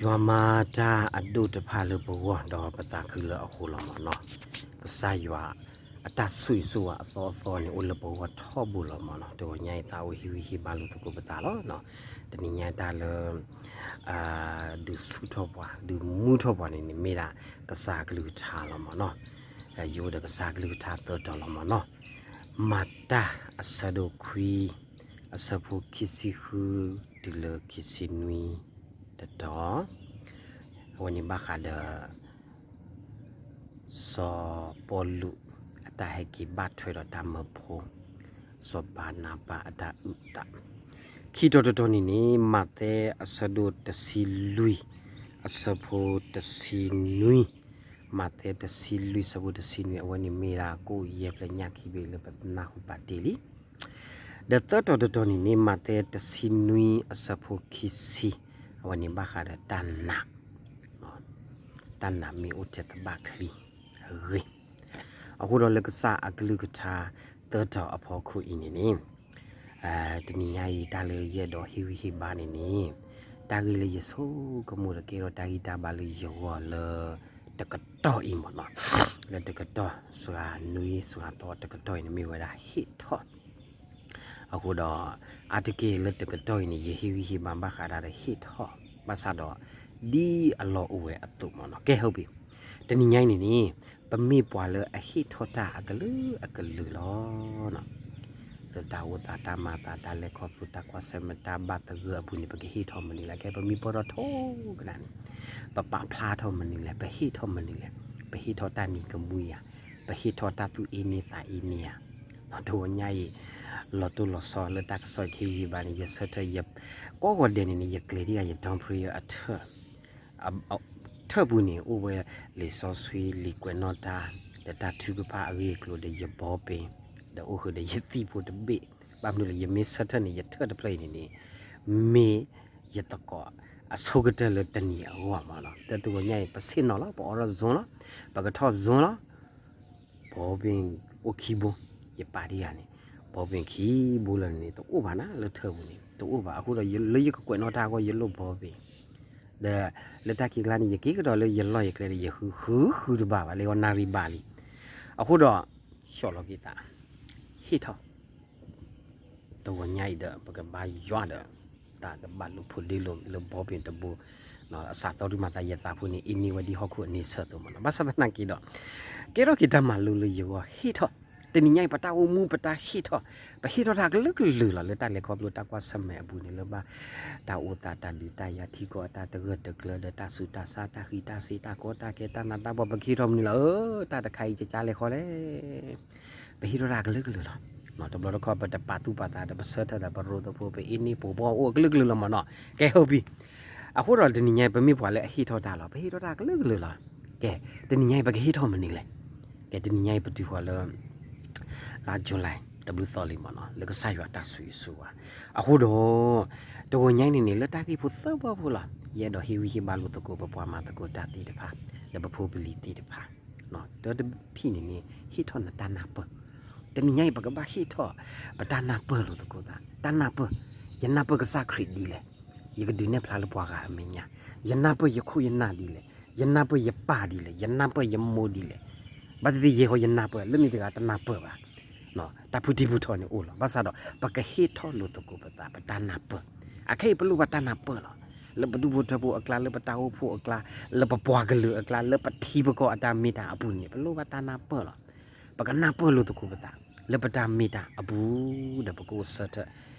ယွၤမၤတၢ်အဒိၣ်တဖၣ်လၢပဂီၢ် ဒီးပသးခုလၢအဃိလီၤမ့ၢ်နီၤ. ကစၢ်ယွၤအတၢ်ဆိၣ်ဂ့ၤဆိၣ်ဝါအသီအသီန့ၣ် အိၣ်လၢပဂီၢ်ထီဘိလီၤမ့ၢ်နီၤ. တဂီၤညါအံၤ သးအိၣ်ဟ့ၣ်ဂံၢ်ဟ့ၣ်ဘါလိာ်သကိးပသးလီၤ. တနံၤညါတၢ်လၢ ဒုးဆူၣ်ထီၣ်ပှၤ ဒုးမူထီၣ်ပှၤန့ၣ်န့ၣ် မ့ၢ်ဒၣ်ကစၢ်အကလုၢ်ကထါလီၤမ့ၢ်နီၤ. ယအိၣ်ဒီးကစၢ်အကလုၢ်ကထါသၢတီၤလီၤမ့ၢ်နီၤ. မၤတၢ်အဆၢဒိၣ်ခွံ အဆၢဖိခံဆံဃု တုၤလၢခံဆံနွံ တတီၤ, အဝဲန့ၣ်ဘၣ်ဃးဒီး စီၤပီလူး အတၢ်ဟဲက့ၤဘၣ်ထွဲဒီးတၢ်မၢဖိ, စီၤဘၤနၤဘၤအတၢ်အုၣ်သး, ခံတီၤတတီၤန့ၣ်န့ၣ် မးသဲအဆၢဒိၣ်တဆံလွံၢ် အဆၢဖိတဆံနွံ, မးသဲတဆံလွံၢ် အဆၢဖိတဆံနွံ အဝဲန့ၣ်မ့ၢ်ဒၣ်ကိၣ်ယဲၢ်ဖျၢၣ်ညၣ်ခံဘ့ၣ်လၢပနၢ်ဟူပာ်တ့ၢ်လံ. ဒီးသၢတီၤတတီၤန့ၣ်န့ၣ် မးသဲတဆံနွံ အဆၢဖိခံဆံ, အဝဲန့ၣ်ဘၣ်ဃးဒီးတၢ်နာ်, တၢ်နာ်မ့ၢ်အိၣ်ထဲသဘၣ်ချံအဂ့ၢ်. အဃိဒီးလၢကစၢ်အကလုၢ်ကထါသၢတီၤအဖီခိၣ်အံၤန့ၣ်န့ၣ် တနံၤညါအံၤ တၢ်လၢယအဲၣ်ဒိးဟ့ၣ်ဂံၢ်ဟ့ၣ်ဘါန့ၣ်န့ၣ် တၢ်ဂ့ၢ်လၢယဆိကမိၣ်ဒီးကဲထီၣ်တၢ်ဂံၢ်တၢ်ဘါလၢယဂီၢ်လၢ တကတီၢ်အံၤမ့ၢ်နီၤ, လၢတကတီၢ် စှၤနွံစှၤသီတကတီၢ်အံၤန့ၣ် မ့ၢ်ဝဲဒၣ်ဟ့ၣ်ထီၣ်. အဃိဒီး အါတက့ၢ်လၢတကတီၢ်အံၤန့ၣ် ယဟ့ၣ်ဂံၢ်ဟ့ၣ်ဘါဘၣ်ဃးဒၣ်ဒီးဟ့ၣ်ထီၣ်, ဘၣ်ဆၣ်ဒီး ဒ်အလီၢ်အိၣ်ဝဲအသိးမ့ၢ်နီၤ. ကဲ ဟုတ်ပြီ, တနံၤညါအံၤန့ၣ်န့ၣ် ပမ့ၢ်ပှၤလၢအဟ့ၣ်ထီၣ်တၢ်အကလုာ်ကလုာ်လီၤ. လၢတၢ်အိၣ်သးတၢ်မၤသးတၢ်လဲၤခီဖျိတၢ်ကွၢ်ဆၢၣ်မဲာ်တၢ်ဘၣ်သဂၢၢ်အပူၤန့ၣ် ပကဟ့ၣ်ထီၣ်မနုၤလဲၣ်. ကဲ ပမ့ၢ်ပၢၢ်ထီၣ်ထိကနၣ်န့ၣ် ပပာ်ဖျါထီၣ်မနုၤလဲၣ်, ပဟ့ၣ်ထီၣ်မနုၤလဲၣ်, ပဟ့ၣ်ထီၣ်တၢ်နံၤကမှံဧါ, ပဟ့ၣ်ထီၣ်တၢ်သူၣ်အ့န့သးအ့န့ဧါ. တဂီၤညါအံၤ လီၤတိၢ်လီၤဆီလၢတၢ်ကစီၣ်ခဲအံၤဘၣ်န့ၣ် ယဆၢထၢၣ်ယ ကိးဂီၤဒဲးန့ၣ်န့ၣ် ယကျဲၤဒံးဂၤယ dawn prayer အထၢၣ် ထၢၣ်ပူၤန့ၣ် အိၣ်ဝဲလံာ်စီဆှံ လံာ်ကွဲးနီၣ်တၢ် ဒီးတၢ်ထုကဖၣ်အဂ့ၢ်အကျိၤဒီးယဘီပ့ၤ, ဒီးအိၣ်ဃုာ်ဒီးယသံၣ်ဖိတဘ့ၣ်. ဘၣ်မနုၤလဲၣ် ယမ့ၢ်ဆၢထၢၣ်န့ၣ် ယထၢၣ်တဖျၢၣ်အံၤန့ၣ်န့ၣ် မ့ၢ်ယသကိးအဆိကတၢၢ်လၢတနံၤအဂီၢ်မ့ၢ်နီၤ. တဂီၤညါအံၤ ပဆ့ၣ်နီၤလီၤ, ပအိးထီၣ် Zoom လီၤ, ပကထီၣ် Zoom လီၤ. ဘီပ့ၤအိၣ်ခံဘိ, ယပာ်ဒံးဂၤန့ၣ် ဘီပ့ၤခံဘိလၢာ်န့ၣ် တအိၣ်ဘၣ်နၤလၢထၢၣ်ပူၤန့ၣ် တအိၣ်ဘၣ်. အဃိဒီးလၢယကကွဲးနီၣ်တၢ်အဂီၢ် ယလိၣ်ဘီပ့ၤ, ဒီးလၢတၢ်ခံးကျါန့ၣ် ယက့ၤကဒီးလၢယလီၢ်ယကျဲဒီး ယဃုဃုဃုတဘၣ်ဘၣ်, လၢဂီၤနၣ်ရံၣ်ဘၣ်လံ. အဃိဒီး ဆှီၣ်လီၤက့ၤသး ဟ့ၣ်ထီၣ် တဂီၤညါအံၤဒီး ပကဘါယွၤဒီး တၢ်တဘၣ်လိာ်ဖိးဒ့လိာ်လၢဘီပ့ၤတဘိ, အစးသီဒုးမၤသးယသးဖိန့ၣ် အ့န့ဝဲဒ်ဟီၣ်ခိၣ်အန့ဆၢၣ်အသိးမ့ၢ်နီၤ. ဘၣ်ဆၣ်သနာ်က့ဒီး ကဲထီၣ်က့ၤတၢ်မၤလိလၢယဂီၢ်ဟ့ၣ်ထီၣ်, တနံၤညါအံၤ ပတၢ်အိၣ်မူပတၢ်ဟ့ၣ်ထီၣ်, ပဟ့ၣ်ထီၣ်တၢ်ကလုာ်ကလုာ်လီၤ လၢတၢ်လဲၤခီဖျိတၢ်ကွၢ်ဆၢၣ်မဲာ်အပူၤန့ၣ် လၢဘၣ်တၢ်အိၣ်သးတၢ်ဒုးတၢ်ယၤ ထံကီၢ်အတၢ်တဂၢၢ်တကျၢၤဒီးတၢ်ဆူးတၢ်ဆါ တၢ်ဃံးတၢ်စ့း တၢ်ကီတၢ်ခဲ တၢ်နးတၢ်ဖှီၣ် ပကဟ့ၣ်ထီၣ်မနုၤလီၤ. အၢ တၢ်တခါအံၤကကါလဲၤဃီလဲၣ် ပဟ့ၣ်ထီၣ်တၢ်ကလုာ်ကလုာ်လီၤ. တဘျီတခီၣ် ပတပာ်သူၣ်ပာ်သးဒီး ပဆၢထၢၣ်ဒီး ပရိသဖိ ပအ့န့ ပှိၤဘီ အိၣ်အကလုာ်ကလုာ်လီၤမ့ၢ်နီၤ. ကဲ ဟုတ်ပြီ. အဃိဒီးတနံၤညါအံၤ ပမ့ၢ်ပှၤလၢအဟ့ၣ်ထီၣ်တၢ်လီၤ, ပဟ့ၣ်ထီၣ်တၢ်ကလုာ်ကလုာ်လီၤ. ကဲ တနံၤညါအံၤ ပကဟ့ၣ်ထီၣ်မနုၤလဲၣ်. ကဲ တနံၤညါအံၤ ပတုၤဃီၤလၢ လါ July တဘျုးသီလံမ့ၢ်နီၤ လၢကစၢ်ယွၤတၢ်ဆိၣ်ဂ့ၤဆိၣ်ဝါ. အဃိဒီး တဂီၤညါအံၤန့ၣ်န့ၣ် လၢတၢ်ဂ့ၢ်ဖိသၢဘီဖိလီၤ. ယအဲၣ်ဒိးဟ့ၣ်ဂံၢ်ဟ့ၣ်ဘါလိာ်သကိး ပပှၤမၤသကိးတၢ်သ့ၣ်တဖၣ် လၢပဖိပလံၤသ့ၣ်တဖၣ် တၢတထံၣ်န့ၣ်န့ၣ် ဟ့ၣ်ထီၣ်နတၢ်နၢ်ပၢၢ်. တနံၤညါအံၤ ပကဘၣ်ဟ့ၣ်ထီၣ် ပတၢ်နၢ်ပၢၢ်လိာ်သကိးသး, တၢ်နၢ်ပၢၢ်, ယနၢ်ပၢၢ်ကစၢ်ခရံာ်ဒ်လဲၣ်, ယကဒုးနဲၣ်ဖျါလၢပှၤဂၤအမဲာ်ညါ, ယနၢ်ပၢၢ်ယခိၣ်ယနၢ်ဒ်လဲၣ်, ယနၢ်ပၢၢ်ယပၢ်ဒ်လဲၣ်, ယနၢ်ပၢၢ်ယမိၢ်ဒ်လဲၣ်. ဘၣ်သ့ၣ်သ့ၣ်ယဲဃီယနၢ်ပၢၢ် လၢန့ၣ်တဂၤတနၢ်ပၢၢ်ဘၣ်. တၢ်ဖုထံဖုထီန့ၣ်အိၣ်လီၤ. ဘၣ်ဆၣ်ဒီး ပကဟ့ၣ်ထီၣ်လိာ်သကိးပသး ပတၢ်နၢ်ပၢၢ်. အခဲအံၤပလိၣ်ဘၣ်တၢ်နၢ်ပၢၢ်လီၤ. လၢပဒူဖိထၢဖိအကျါ, လၢပတၢ်အိၣ်ဖှိၣ်အကျါ, လၢပပှၤကလုာ်အကျါ, လၢပထံပကီၢ်အတၢ်မ့ၢ်တၢ်အပူၤန့ၣ် ပလိၣ်ဘၣ်တၢ်နၢ်ပၢၢ်လီၤ. ပကနၢ်ပၢၢ်လိာ်သကိးပသး လၢပတၢ်မ့ၢ်တၢ်အပူၤ ဒီးပကအိၣ်ဆၢထၢၣ်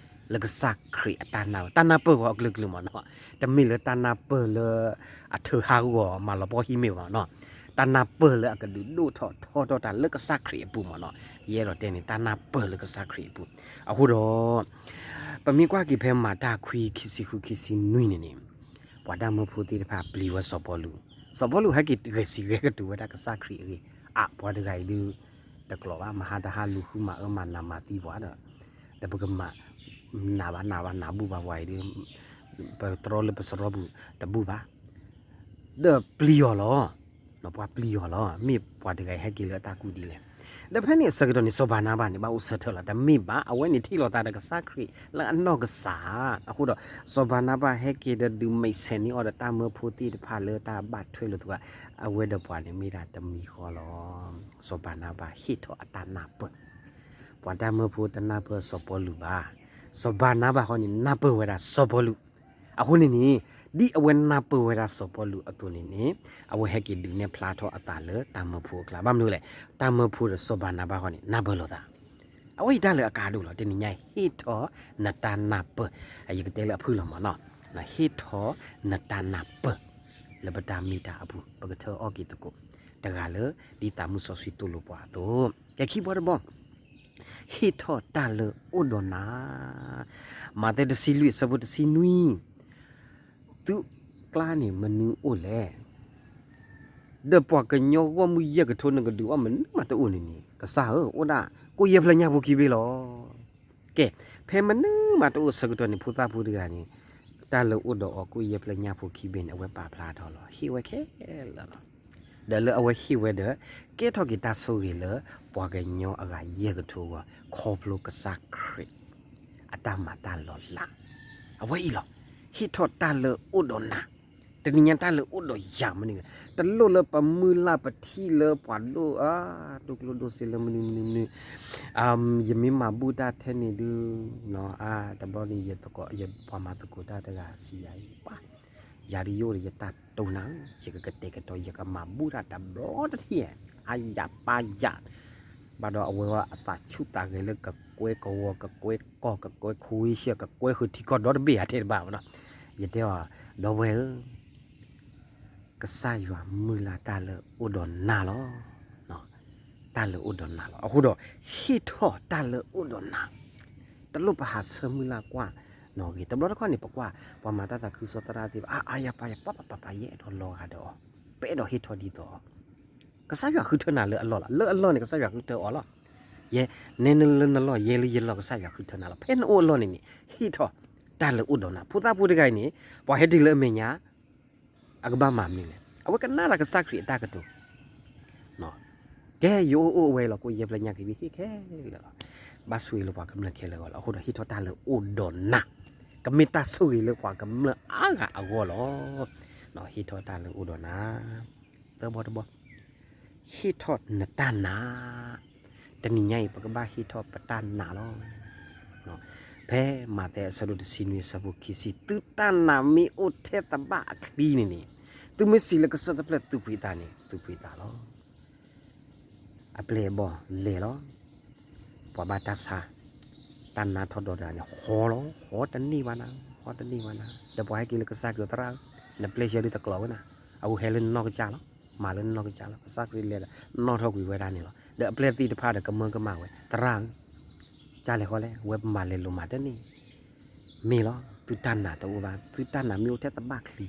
လၢကစၢ်ခရံာ်အတၢ်နၢ်ပၢၢ်, တၢ်နၢ်ပၢၢ်ဂီၤအကလုာ်ကလုာ်မ့ၢ်နီၤ. တမ့ၢ်လၢတၢ်နၢ်ပၢၢ်လၢအထၢဟးဂီၤမၤလီၤပှီၢ်ဟံၣ်မ့ၢ်ဘၣ်နီၤ. တၢ်နၢ်ပၢၢ်လၢအကဒုးဒိၣ်ထီၣ်ထီထီၣ်တၢ်လၢကစၢ်ခရံာ်အပူၤမ့ၢ်နီၤ. ယအဲၣ်ဒိးတဲန့ၣ် တၢ်နၢ်ပၢၢ်လၢကစၢ်ခရံာ်အပူၤ. အဃိဒီး ပမ့ၢ်ကွၢ်က့ၤဖဲမၤတၢ်ခွံ ခံဆံဃု ခံဆံနွံန့ၣ်န့ၣ် ပှၤတၢ်မၢဖိသ့ၣ်တဖၣ်ပျံၤဝဲစီၤပီလူး, စီၤပီလူးဟဲက့ၤဂဲၤစံးဂဲၤကတိၤဝဲဒၣ်ကစၢ်ခရံာ်အဂ့ၢ်, အါ ပှၤတဂၤအံၤဒုး တကျိၤဘၣ်, မဟါတဟါလူၤဃုမၤအၢမၤနးမၤသံပှၤဒီး ဒီးပကမၤ နးဘၣ်နးဘၣ်နးဘူၣ်ဘၣ်ပှၤအံၤဒုး ပတြီလၢပစရီပူၤတဘူၣ်ဘၣ်. ဒီးပျံၤအီၤလီၤ. ပှၤပျံၤအီၤလီၤ. မ့ၢ်ပှၤတဂၤအံၤဟဲက့ၤလၢအတၢ်ကူၣ်ဒ်လဲၣ်. ဒီးဖဲန့ၣ်အဆၢကတီၢ်န့ၣ် စီၤဘၤနါဘၤန့ၣ် ဘၣ်အိၣ်ဆၢထၢၣ်လီၤ. တမ့ၢ်ဘၣ်, အဝဲန့ၣ်ထံၣ်လိာ်သးဒီးကစၢ်ခရံာ်လၢအနီၢ်ကစၢ်. အဃိဒီး စီၤဘၤနါဘၤဟဲက့ၤဒီးဒုးမဲာ်ဆဲးန့ၢ်အီၤဒီး တၢ်မၢဖိသ့ၣ်တဖၣ်လၢတၢ်ဘၣ်ထွဲလိာ်သကိး အဝဲဒီးပှၤန့ၣ်မ့ၢ်ဒၣ်တမံၤဃီလီၤ. စီၤဘၤနါဘၤဟ့ၣ်ထီၣ်အတၢ်နၢ်ပၢၢ်. ပှၤတၢ်မၢဖိတနၢ်ပၢၢ်စီၤပီလူးဘၣ်. စီၤဘၤနါဘၤဃီန့ၣ် နၢ်ပၢၢ်ဝဲဒၣ်စီၤပီလူး. အဃိန့ၣ်န့ၣ် ဒ်အဝဲနၢ်ပၢၢ်ဝဲဒၣ်စီၤပီလူးအသိးန့ၣ်န့ၣ် အဝဲဟဲက့ၤဒုးနဲၣ်ဖျါထီၣ်အသးလၢတၢ်မၢဖိအကျါ. ဘၣ်မနုၤလဲၣ်, တၢ်မၢဖိဒီးစီၤဘၤနါဘၤဃီန့ၣ် နၢ်ပၢၢ်လိာ်သး. အဝဲအံၤတၢ်လၢအကါဒိၣ်လီၤ. တနံၤညါအံၤ ဟ့ၣ်ထီၣ်နတၢ်နၢ်ပၢၢ်, ယကတဲလၢအဖုၣ်လီၤမးနီၤ, ဟ့ၣ်ထီၣ်နတၢ်နၢ်ပၢၢ် လၢပတၢ်မ့ၢ်တၢ်အပူၤ ပကထၢအီၣ်က့ၤသကိး တဂၤလၢ ဒ်သးမုၢ်စီဆှံသိၣ်လိပှၤအသိး. ကဲခံဘီတဘီ ဟ့ၣ်ထီၣ်တၢ်လၢအိၣ်ဒီးနၤ. မးသဲတဆံလွံၢ်အဆၢဖိတဆံနွံ, သုကျါန့ၣ်မနုၤအိၣ်လဲၣ်. ဒီးပှၤကညီဂီၢ်မုၢ်ယဲၢ်ကထိနကဒုးအီၣ်မနုၤမးတအိၣ်န့ၣ်န့ၣ် ကစၢ်ဧၢ, အိၣ်ဒၣ်ကိၣ်ယဲၢ်ဖျၢၣ်ညၣ်ဖိခံဘ့ၣ်လီၤ. ကဲ, ဖဲမနုၤမးတအိၣ်အဆၢကတီၢ်န့ၣ် ဖိသၣ်ဖိတဂၤန့ၣ် တၢ်လၢအိၣ်ဒီးအီၤကိၣ်ယဲၢ်ဖျၢၣ်ညၣ်ဖိခံဘ့ၣ်န့ၣ် အဝဲပာ်ဖျါထီၣ်လီၤ. ဟ့ၣ်ဝဲခဲလၢာ်လီၤ. ဒီးလၢအဝဲဟ့ၣ်ဝဲဒီး ကဲထီၣ်က့ၤတၢ်ဆိၣ်ဂ့ၤလၢ ပှၤကညီအဂၤယဲၢ်ကထိအဂီၢ် ခီဖျိကစၢ်ခရံာ် အတၢ်မၤတၢ်လီၤလး အဝဲအံၤလီၤ. ဟ့ၣ်ထီၣ်တၢ်လၢအိၣ်ဒီးနၤ. တနံၤညါတၢ်လၢအိၣ်ဒီးယၤမနုၤလဲၣ်, တလိၣ်လၢပမုၢ်လၢ်ပထံၣ်လၢပှၤဒိၣ်အါ ဒိၣ်ကျိၣ်ဒိၣ်စ့လၢမနုၤမနုၤမနုၤ, ယမ့ၢ်မၤဘူၣ်တၢ်ထဲန့ၣ်ဒုး အါ တဘျီန့ၣ် ယပှၤမၤသကိးတၢ်တဂၤစံးယၤအံၤ ပှၤ ယၤဒုးယအိၣ်ဒီးယတၢ်တိၢ်နၤ ယကကတဲာ်ကတီၤ ယကမၤဘူၣ်တၢ်တဘျီတထံၣ် အါယၤပၢ်ယၤ, ဘၣ်ဒီးအဝဲအသးဆူၣ်သးဂဲၤလၢကကွဲကဝီၤ ကကွဲကီၢ် ကကွဲ ခူဝ့ရှၢၣ် ကကွဲဃုာ်ထံကီၢ်ဒီတဘ့ၣ်ဧါထဲတဘၣ်နီၤ. ယတဲအီၤ ဒီပုၢ်ဝဲၢ်ဧၢ ကစၢ်ယွၤမုၢ်လၢ်တၢ်လၢအိၣ်ဒီးနၤလီၤ. တၢ်လၢအိၣ်ဒီးနၤလီၤ. အဃိဒီး ဟ့ၣ်ထီၣ်တၢ်လၢအိၣ်ဒီးနၤ, တလိၣ်ပဟးဆၢမုၢ်လၢ်ကွၢ်နီၣ်ဂ့ၤ. တဘျီတခီၣ်န့ၣ် ပကွၢ် ပှၤမၤတၢ်သးခုကစီၣ်သရၣ်သ့ၣ်တဖၣ် အါအါယၤပၢ်ယၤ ပၢ်ပၢ်ပၢ်ပၢ် ယအဲၣ်ဒိးလီၤဂာ်ဒီးအီၤ, ပအဲၣ်ဒိးဟ့ၣ်ထီၣ်ဒ်သိးအီၤ, ကစၢ်ယွၤဃုထၢနၤလၢအလီၢ်လီၤ. လၢအလီၢ်န့ၣ် ကစၢ်ယွၤဃုထၢအီၤလီၤ. ယဲ နဲနလၢနလီၢ် ယဲလၢယလီၢ် ကစၢ်ယွၤဃုထၢနၤလီၤ. ဖဲနအိၣ်အလီၢ်န့ၣ်န့ၣ် ဟ့ၣ်ထီၣ်တၢ်လၢအိၣ်ဒီးနၤ. ဖိသၣ်ဖိတဂၤအံၤန့ၣ် ပှၤဟဲတုၤလၢအမဲာ်ညါ အကဘၣ်မၤမနုၤလဲၣ်. အဝဲကနၣ်တၢ်ကစၢ်ခရံာ်အတၢ်ကတိၤ ကဲယအိၣ်အိၣ်အဝဲလီၤ ကိၣ်ယဲၢ်ဖျၢၣ်ညၣ်ခံဘ့ၣ်ဟ့ၣ်ခဲလၢာ်လီၤ. ဘၣ်ဆိၣ်ဂ့ၤလၢပှၤကမျၢၢ်ခဲလၢာ်အဂီၢ်လီၤ. အဃိဒီးဟ့ၣ်ထီၣ်တၢ်လၢအိၣ်ဒီးနၤ, ကမ့ၢ်တၢ်ဆိၣ်ဂ့ၤလၢပှၤကမျၢၢ်အါဂၤအဂီၢ်လီၤ. ဟ့ၣ်ထီၣ်တၢ်လၢအိၣ်ဒီးနၤ, သၢဘီတဘီ ဟ့ၣ်ထီၣ်နတၢ်နာ်. တနံၤညါအံၤ ပကဘၣ်ဟ့ၣ်ထီၣ်ပတၢ်နာ်လီၤ. ဖဲမးသဲအဆၢဒိၣ်တဆံနွံအဆၢဖိခံဆံ, သုတၢ်နာ်မ့ၢ်အိၣ်ထဲသဘၣ်အချံန့ၣ်န့ၣ်, သုမ့ၢ်စံးလၢကစၢၢ်တဖျၢၣ်သူၣ်ဖှံသးန့ၣ် သူၣ်ဖှံသးလီၤ. အပျဲၢ်အဘီၣ်လဲၤလီၤ. ပှၤဘၣ်တၢ်ဆါ, တၢ်နါထီၣ်ဒီးတဂၤန့ၣ် ဟီလီၤ, ဟီတန့ၢ်ဘၣ်နၤ, ဟီတန့ၢ်ဘၣ်နၤ. ဒီးပှၤဟဲက့ၤလၢကစၢ်ကတိၤသရၣ်ဧၢ, နပျဲၢ်ဆှၢဒုးတကျိးဝဲနၤ, အဝဲဟဲလၢနနီၢ်ကစၢ်လီၤ, မၤလၢနနီၢ်ကစၢ်လီၤ. ကစၢ်ခရံာ်လဲၤဒီး နီၣ်ထီၣ်ကွံာ်ဝဲဒၣ်န့ၣ်လီၤ. ဒီးအပျဲၢ်သ့ၣ်တဖၣ်ဒီးကမၢကမၣ်ဝဲ, သရၣ်ဧၢ, ကလဲၤဃီလဲၣ်, ဝဲပမၤလဲၤလိာ်မးတန့ၢ် မ့ၢ်လီၤ, သုတၢ်နာ်တအိၣ်ဘၣ်, သုတၢ်နာ်မ့ၢ်အိၣ်ထဲသဘၣ်ချံ,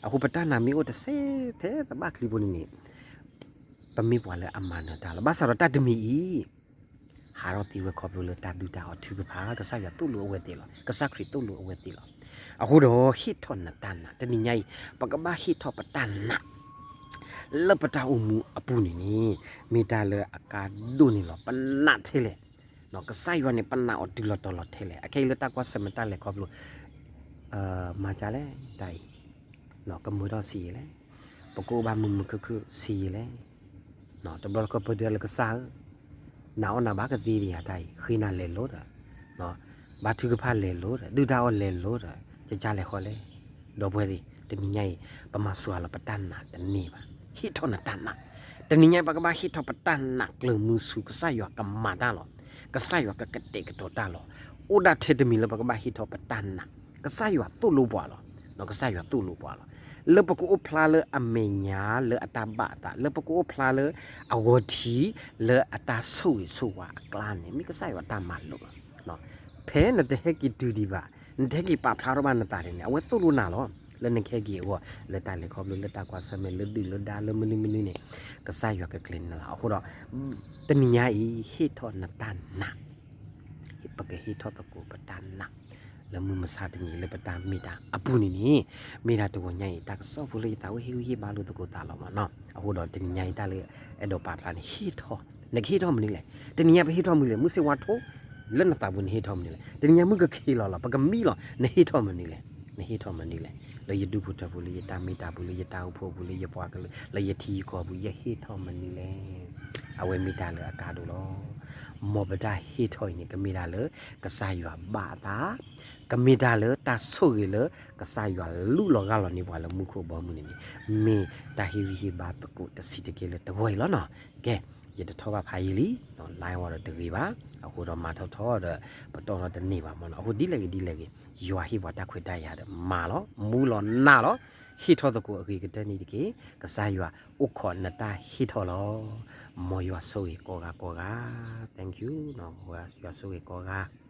အဃိပတၢ်နာ်မ့ၢ်အိၣ်တစဲးထဲသဘၣ်ချံပူၤန့ၣ်န့ၣ်, ပမ့ၢ်ပှၤလၢအမၤနၢၤတၢ်လီၤ. ဘၣ်ဆၣ်ဒီးတၢ်တမံၤအံၤ ဟးထီၣ်သံဝဲခီဖျိလၢတၢ်ဒုၣ်တၢ်အီၣ်ထုကဖၣ်, ကစၢ်ယွၤသိၣ်လိအဝဲသ့ၣ်လီၤ. ကစၢ်ခရံာ်သိၣ်လိအဝဲသ့ၣ်လီၤ. အဃိဒီးဟ့ၣ်ထီၣ်နတၢ်နာ်, တနံၤညါအံၤ ပကဘၣ်ဟ့ၣ်ထီၣ်ပတၢ်နာ် လၢပတၢ်အိၣ်မူအပူၤန့ၣ်န့ၣ် မ့ၢ်တၢ်လၢအကါဒိၣ်န့ၣ်လီၤ. ပနာ်ထဲလဲၣ်, ကစၢ်ယွၤန့ၣ် ပနာ်အီၤတုၤလီၤတီၤလီၤထဲလဲၣ်. အခဲအံၤလၢတၢ်ကွၢ်ဆၢၣ်မဲာ်တၢ်လဲၤခီဖျိ မၤကလဲၣ်တၢ်အံၤ, ကမုာ်ထီၣ်ဆံးယံာ်လဲၣ်, ပကအိၣ်ဘၣ်မုာ်မုာ်ခုၣ်ခုၣ်ဆံးယံာ်လဲၣ်. တဘျီတခီၣ်ပတဲလၢကစၢ်ဧၢ, နာ်အီၣ်နၤဘၣ်ကသ့ဒံးဧါတၢ်အံၤ, ဃ့နၤလဲၤလိၤဒီး, ဘါထုကဖၣ်လဲၤလိၤဒီး, ဒုၣ်တၢ်အီၣ်လဲၤလိၤဒီး, ကကလဲၤဃီလဲၣ်. ဒီပုၢ်ဝဲၢ်သ့ၣ်, တနံၤညါအံၤ ပမၤစှၤလီၤပတၢ်နာ်တန့ၢ်ဘၣ်. ဟ့ၣ်ထီၣ်နတၢ်နာ်. တနံၤညါအံၤ ပကဘၣ်ဟ့ၣ်ထီၣ်ပတၢ်နာ်ကျၢၤမုဆူ ကစၢ်ယွၤကမၤတၢ်လီၤ. ကစၢ်ယွၤကကတဲာ်ကတီၤတၢ်လီၤ. အိၣ်ဒၣ်ထဲတမံၤလၢပကဘၣ်ဟ့ၣ်ထီၣ်ပတၢ်နာ်. ကစၢ်ယွၤသိၣ်လိပှၤလီၤ. ကစၢ်ယွၤသိၣ်လိပှၤလီၤ. လၢပကအိၣ်ဖျါလၢအမဲာ်ညါလၢအတၢ်ဘၣ်အသး, လၢပကအိၣ်ဖျါလၢအဂီၤထံး လၢအတၢ်ဆိၣ်ဂ့ၤဆိၣ်ဝါအကျါန့ၣ် မ့ၢ်ကစၢ်ယွၤတၢ်မၤလိာ်လီၤ. ဖဲနတဟဲက့ၤတုၤဒံးဘၣ်, နတဟဲက့ၤပာ်ဖျါထီၣ်ဘၣ်နသးန့ၣ်န့ၣ် အဝဲသိၣ်လိနၤလီၤ. လၢနကဟဲက့ၤအဂီၢ်, လၢတၢ်လဲၤခီဖျိ, လၢတၢ်ကွၢ်ဆၢၣ်မဲာ်, လၢဒုၣ်လၢဒါ, လၢမနုၤမနုၤန့ၣ်, ကစၢ်ယွၤကကျဲၤနၤလီၤ. အဃိဒီး တနံၤညါအံၤ ဟ့ၣ်ထီၣ်နတၢ်နာ်, ပကဟ့ၣ်ထီၣ်သကိးပတၢ်နာ် လၢမုၢ်မဆါတနံၤ လၢပတၢ်မ့ၢ်တၢ်အပူၤန့ၣ်န့ၣ်, မ့ၢ်ဒၣ်တဂီၤညါအံၤ တၢ်ကစီၣ်ဖိလၢယသးအိၣ်ဟ့ၣ်ဂံၢ်ဟ့ၣ်ဘါလိာ်သကိးသးလီၤမးနီၤ. အဃိဒီးတနံၤညါအံၤ တၢ်လၢအဲၣ်ဒိးပာ်ဖျါန့ၣ် ဟ့ၣ်ထီၣ် နကဟ့ၣ်ထီၣ်မနုၤလဲၣ်. တနံၤညါပဟ့ၣ်ထီၣ်မနုၤလဲၣ်. မုၢ်ဆ့ၣ်ဝါထိလၢနသးပူၤ နဟ့ၣ်ထီၣ်မနုၤလဲၣ်. တနံၤညါမုၢ်ကခံးလီၤလီၤ ပကမံလီၤ နဟ့ၣ်ထီၣ်မနုၤလဲၣ်. နဟ့ၣ်ထီၣ်မနုၤလဲၣ်. လၢယဒူၣ်ဖိထၢဖိ လၢယတၢ်မ့ၢ်တၢ်ပူၤ လၢယတၢ်အိၣ်ဖှိၣ်ပူၤ လၢယပှၤကလုာ် လၢယထံယကီၢ်ပူၤ ယဟ့ၣ်ထီၣ်မနုၤလဲၣ်. အဝဲမ့ၢ်တၢ်လၢအကါဒိၣ်လီၤ. မ်ပတၢ်ဟ့ၣ်ထီၣ်အံၤန့ၣ် ကမ့ၢ်တၢ်လၢ ကစၢ်ယွၤဘၣ်အသး ကမ့ၢ်တၢ်လၢတၢ်ဆိၣ်ဂ့ၤလၢ ကစၢ်ယွၤလူလီၤဂၢ်လီၤန့ၢ်ပှၤလၢမူခိၣ်ဘီမုၢ်န့ၣ်န့ၣ် မ့ၢ်တၢ်ဟ့ၣ်ဂံၢ်ဟ့ၣ်ဘါသကိးတဆံးတက့ၢ်လၢတဂီၤအံၤလီၤနီၤ. ကဲ, ယတထီၣ်ဘၣ်ဖးယံာ်လံ, လါဝဲဒီးတဂ့ၤဘၣ်, အဃိဒီးမၤထီထီဒီး ပတီၢ်ထီတန့ၢ်ဘၣ်မနီၤ. အဃိဒ်လဲၣ်ဂ့ၤဒ်လဲၣ်ဂ့ၤ ယွၤဟ့ၣ်ပှၤတၢ်ခွဲးတၢ်ယာ်ဒီးမၤလီၤ, မူလီၤနးလီၤ, ဟ့ၣ်ထီၣ်သကိးအဂ့ၤကတၢၢ်န့ၣ်တက့ၢ်. ကစၢ်ယွၤအိၣ်ခိးနတၢ်ဟ့ၣ်ထီၣ်လီၤ. မ်ယွၤဆိၣ်ဂ့ၤကိးဂၤကိးဂၤ, thank you, ယွၤဆိၣ်ဂ့ၤကိးဂၤ